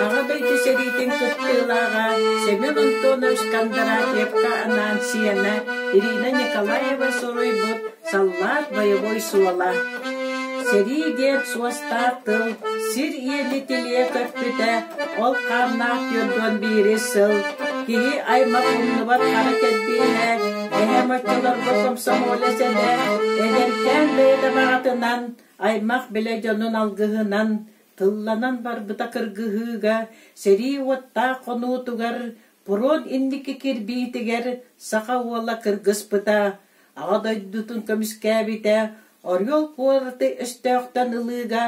Аҕа дойду сэриитин кыттыылааҕа Семен Антонович Кондратьевка анаан сиэнэ Ирина Николаева суруйбут «Саллаат боевой суола» Сэрии диэн суостаах тыл сир иэни тилийэ көппүтэ, ол хааннаах 41 сыл киһи аймах умнубат хара кэрдииһэ, эһэм оччолорго комсомолец этэ, эдэркээн бэйэтэ баҕатынан Аймах билэ дьонун алгыһынан тылланан барбыта кыргыһыыга, сэрии уоттаах хонуутугар, пурон инники кирбиитигэр саха уола кыргыспыта, Аҕа дойдутун көмүскээбитэ, Орел куораты өстөөхтөн ылыыга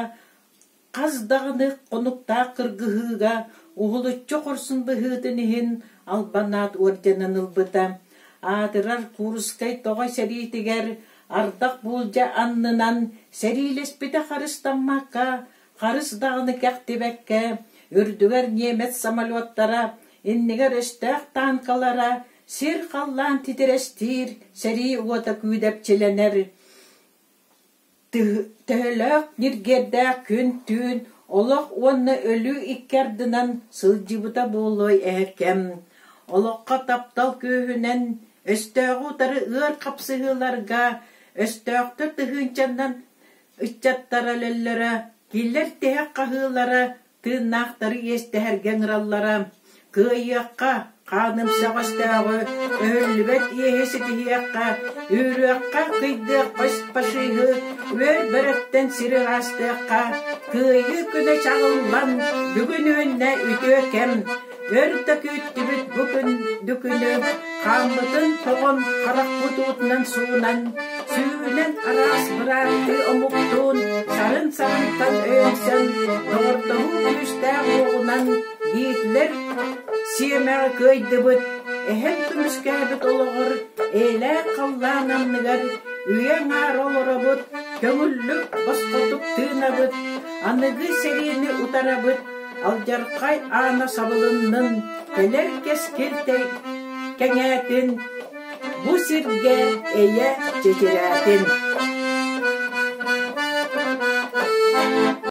хас даҕаны хонуктаах кыргыһыыга уһулуччу хорсун быһыытын иһин Албан аат орденын ылбыта. Аатырар Курскай тоҕой сэриитигэр Ардах буулдьа аннынан сэриилэспитэ харыстаммакка, харыс даҕаны кэхтибэккэ, үрдүгэр немец самолеттара, иннигэр өстөөх танкалара сир-халлаан титирэстиир, сэрии уота күүдэпчилэнэр. Төһөлөөх ньиргиэрдээх күн-түүн олох уонна өлүү икки ардынан сылдьыбыта буолуой эһэкэм. Олоххо таптал күүһүнэн өстөөҕү утары ыар хапсыһыыларга өстөөхтөр тыһыынчаннан ыччаттара өлөллөрө, кинилэр тиһэх хаһыылара тыыннаахтары иэстэһэргэ ыҥыраллара. Кыайыахха, хаанымсах өстөөҕү өһүллүбэт иэһи ситиһиэххэ, үүрүөххэ, кыйдыахха фашиһы, үөр бөрөттөн сири ыраастыахха, кыайыы күнэ чаҕыллан, бүгүн үүннэ үтүө кэм, Өр да күүттүбүт бу күндү күнү, хааммытын тоҕон, харахпыт уутунан суунан, сүүнэн араас бырааттыы омуктуун сарын-сарынтан өйөнсөн, доҕордоһуу күүстээх уоҕунан Гитлер сиэмэҕи кыайдыбыт, эһэм көмүскээбит олоҕор эйэлээх халлаан анныгар үйэ аҥаар олоробут, көҥүллүк босхотук тыынабыт, аныгы сэриини утарабыт, Алдьархай аана сабылыннын, кэлэр кэскил кэҥээтин, бу сиргэ эйэ чэчирээтин.